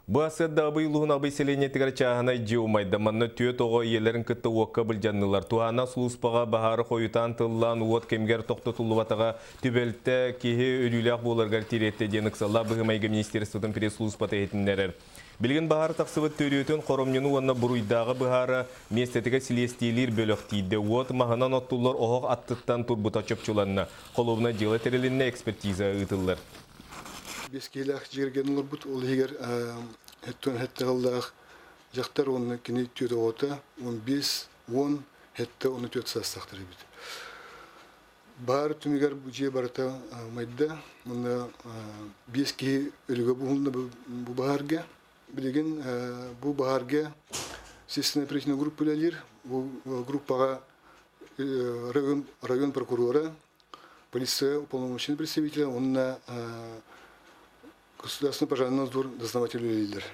Бу сырда Абый улууһун Абый сэлиэнньэтигэр чааһынай дьиэ умайда. Манна түөрт оҕо ийэлэрин кытта уокка былдьаннылар. Туһааннаах сулууспаҕа баһаары хойутаан тыллаан уот кэмигэр тохтотуллубатаҕа түбэлтэ киһи өлүүлээх буоларыгар тириэртэ диэн ыксаллаах быһыы-майгы министерствотын пресс-сулууспата иһитиннэрэр. Билигин баһаар тахсыбыт төрүөтүн, хоромньуну уонна буруйдааҕы быһаара миэстэтигэр силиэстийэлиир бөлөх тиийдэ. Уот маһынан оттуллар оһох аттыттан турбута чопчуланна. Холуобунай дьыала тэрилиннэ, экспертиза ыытыллар. Биэс киһилээх дьиэргэн олорбут, ол иһигэр хэттэн хэттэҕаллаах дьахтар уонна кини түөрт оҕото 15, 10, хэттэ уонна түөрт саастаахтар эбит. Баар түмүгэр бу дьиэ барыта умайда уонна биэс киһи өлүгэ буһунна бу баһаарга. Билигин бу баһаарга следственная оперативная группа үлэлиир. Бу группаҕа район, район прокурора, полиция уполномоченный представителя уонна государственный пожарный надзор дознаватель үлэлииллэр.